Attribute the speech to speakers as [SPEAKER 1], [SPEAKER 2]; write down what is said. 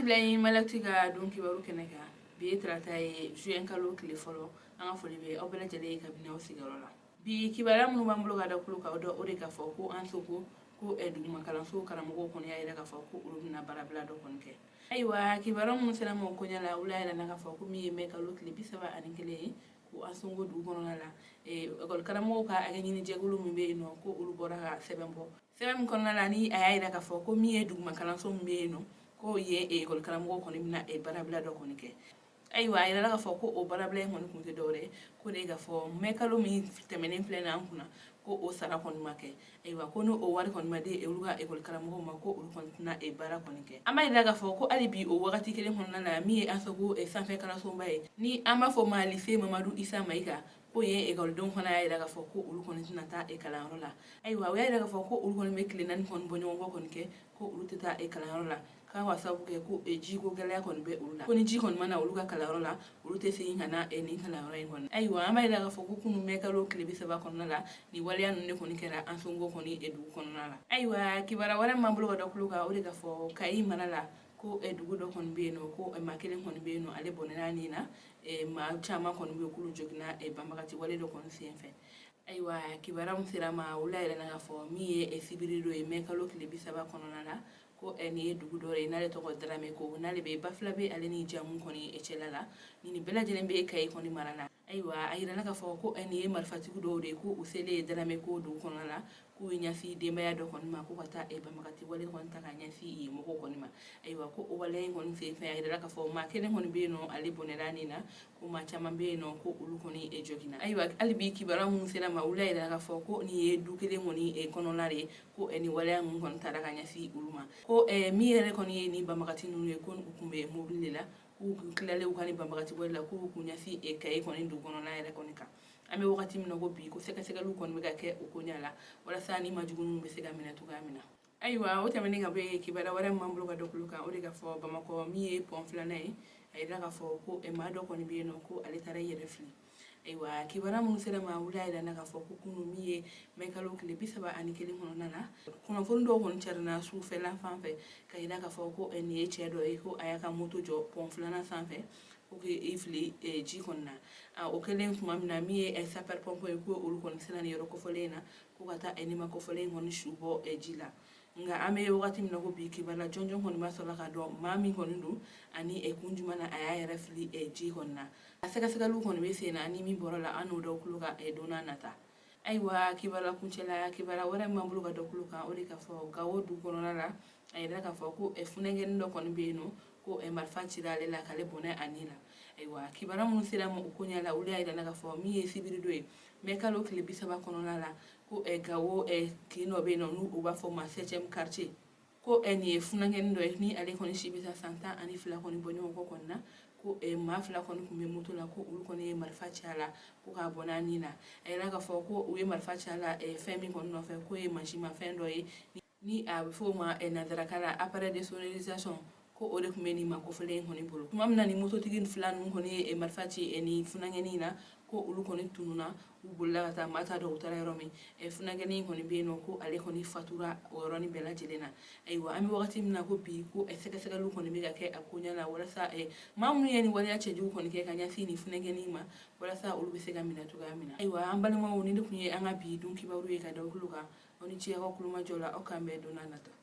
[SPEAKER 1] Bisimila ye Maliactu ka don kibaru kɛnɛ kan. Bi ye tarata ye, juin kalo tile fɔlɔ. An ka foli bɛ aw bɛɛ lajɛlen ye kabini aw sigiyɔrɔ la. Bi kibaruya minnu b'an bolo ka da tulo kan, o dɔ o de k'a fɔ ko Ansongo ko duguma kalanso karamɔgɔw kɔni y'a yira k'a fɔ ko olu bɛna baarabila dɔ kɔni kɛ. Ayiwa, kibaruya minnu sera ma o koɲɛ la, olu y'a yira k'a fɔ ko min ye mai kalo tile 31 ye, ko Ansongo dugu kɔnɔna la, ekɔli karamɔgɔw ka hakɛ ɲini jɛkulu min bɛ yen nɔ, ko olu bɔra ka sɛbɛn bɔ. Sɛbɛn min kɔnɔna la, ni a y'a yira k'a fɔ ko min ye duguma kalanso min bɛ yen nɔ, ko yen ekɔli karamɔgɔw kɔni bɛna baarabila dɔ kɔni kɛ. Ayiwa, a yirala k'a fɔ ko o baarabila in kɔni kun tɛ dɔwɛrɛ ye, ko de ye k'a fɔ mai kalo min tɛmɛnen filɛ nin an kunna, ko o sara kɔni ma kɛ. Ayiwa, ko n'o wari kɔni ma di olu ka ekɔli karamɔgɔw ma, ko olu kɔni tɛna baara kɔni kɛ. An b'a yira k'a fɔ ko hali bi o wagati kelen kɔnɔna la, min ye Ansongo sanfɛ kalansoba ye, ni an b'a fɔ ma lycée Mamadu Isa Mayiga, ko yen ekɔlidenw fana y'a yira k'a fɔ ko olu kɔni tɛna taa kalanyɔrɔ la. Ayiwa, u y'a yira k'a fɔ ko olu kɔni bɛ tile 4 kɔni bɔ ɲɔgɔn kɔ kɔni kɛ, ko olu tɛ taa kalanyɔrɔ la, k'a ka sababu kɛ ko jiko gɛlɛya kɔni bɛ olu la, ko ni ji kɔni ma na olu ka kalanyɔrɔ la, olu tɛ segin ka na nin kalanyɔrɔ in kɔnɔ. Ayiwa, an b'a yira k'a fɔ ko kunun mai kalo tile 30 kɔnɔna la, nin waleya ninnu de kɔni kɛra Ansongo kɔni dugu kɔnɔna la. Ayiwa, kibaruya wɛrɛ min b'an bolo ka da tulo kan, o de k'a fɔ Kayi mara la, ko dugu dɔ kɔni bɛ yen nɔ, ko maa kelen kɔni bɛ yen nɔ, ale bɔnɛna nin na, maa caman kɔni bɛ yen k'olu joginna banbagati wale dɔ kɔni senfɛ. Ayiwa, kibaruya min sera ma, olu y'a yira k'a fɔ min ye sibiri dɔ ye, mai kalo tile 30 kɔnɔna la, ko nin ye dugu dɔ ye n'ale tɔgɔ Darame, ko n'ale bɛ Bafilabe ale ni Jamu kɔni cɛla la. Nin bɛɛ lajɛlen bɛ Kayi kɔni mara la. Ayiwa, a yirala k'a fɔ ko nin ye marifatigi dɔw de ye, ko u selen ye Darame ko dugu kɔnɔna la, k'u ye ɲɛsin denbaya dɔ kɔni ma, ko ka taa banbagati wale kɔni ta ka ɲɛsin yen mɔgɔw kɔni ma. Ayiwa, ko o wale in kɔni senfɛ, a yirala k'a fɔ maa kelen kɔni bɛ yen nɔ, ale bɔnɛra nin na, ko maa caman bɛ yen nɔ, ko olu kɔni joginna. Ayiwa, hali bi kibaruya minnu sera ma, olu y'a yira k'a fɔ ko nin ye du kelen kɔni kɔnɔna de ye, ko nin waleya ninnu kɔni taara ka ɲɛsin olu ma, ko min yɛrɛ kɔni ye nin banbagati ninnu ye, ko u tun bɛ mobili de la, k'u tilalen u ka nin banbagati wale la, k'u k'u ɲɛsin Kayi kɔni dugu kɔnɔna yɛrɛ kɔni kan. An bɛ wagati min na ko bi, ko sɛgɛsɛgɛliw kɔni bɛ ka kɛ o koɲɛ la, walasa ni majugu ninnu bɛ se ka minɛ cogoya min na. Ayiwa, o tɛmɛnen ka bɔ yen, kibaruya wɛrɛ min b'an bolo ka da tulo kan, o de k'a fɔ Bamakɔ, min ye pont filanan ye, a yira k'a fɔ ko maa dɔ kɔni bɛ yen nɔ, ko ale taara i yɛrɛ fili. Ayiwa, kibaruya minnu sera ma, olu y'a yira k'a fɔ ko kunun, min ye mai kalo tile 31 kɔnɔna na, kunnafoni dɔw kɔni carinna sufɛla fan fɛ ka yira k'a fɔ ko nin ye cɛ dɔ ye, ko a y'a ka moto jɔ pont filanan sanfɛ, ko k'i fili ji kɔni na. O kɛlen tuma min na, min ye sapeur pompier ye, ko olu kɔni sera nin yɔrɔ kofɔlen in na, ko ka taa nin maa kofɔlen in kɔni su bɔ ji la. Nka an bɛ wagati min na ko bi, kibaruya jɔnjɔn kɔni ma sɔrɔ ka dɔn maa min kɔni don ani kun jumɛn na a y'a yɛrɛ fili ji kɔni na. A sɛgɛsɛgɛliw kɔni bɛ sen na, ni min bɔra la, an n'o da tulo kan don n'a nata. Ayiwa, kibaruya kuncɛla, kibaruya wɛrɛ min b'an bolo ka da tulo kan, o de k'a fɔ Gawo dugu kɔnɔna la, a yira k'a fɔ ko funankɛnin dɔ kɔni bɛ yen nɔ, ko marifa cira ale la k'ale bɔnɛ a ni la. Ayiwa, kibaruya minnu sera ma o koɲɛ la, olu y'a yira k'a fɔ min ye sibiri dɔ ye, mai kalo tile 30 kɔnɔna la, ko Gawo kin dɔ bɛ yen nɔ, n'u b'a fɔ ma 7e quartier, ko nin ye funankɛnin dɔ ye, ni ale kɔni si bɛ taa san 12 kɔni bɔ ɲɔgɔn kɔ kɔni na, ko maa fila kɔni tun bɛ moto la, ko olu kɔni ye marifa ci a la, ko k'a bɔnɛ a ni na. A yira k'a fɔ ko u ye marifa ci a la fɛn min kɔni nɔfɛ, k'o ye mansinmafɛn dɔ ye, ni a bɛ fɔ o ma nanzarakan na appareil de sonorisation, ko o de tun bɛ nin maa kofɔlen in kɔni bolo. Tuma min na ni mototigi fila ninnu kɔni ye marifa ci nin funankɛnin in na, ko olu kɔni tununna, u bolila ka taa, maa t'a dɔn u taara yɔrɔ min. Funankɛnin in kɔni bɛ yen nɔ, ko ale kɔni fatura o yɔrɔnin bɛɛ lajɛlen na. Ayiwa, an bɛ wagati min na ko bi, ko sɛgɛsɛgɛliw kɔni bɛ ka kɛ a koɲɛ la, walasa maa minnu ye nin waleya cɛjugu kɔni kɛ ka ɲɛsin nin funankɛnin ma, walasa olu bɛ se ka minɛ cogoya min na. Ayiwa, an balimaw, nin de tun ye an ka bi don kibaru ye ka da tulo kan. Aw ni ce aw ka kulomajɔ la. Aw k'an bɛn don n'a nata.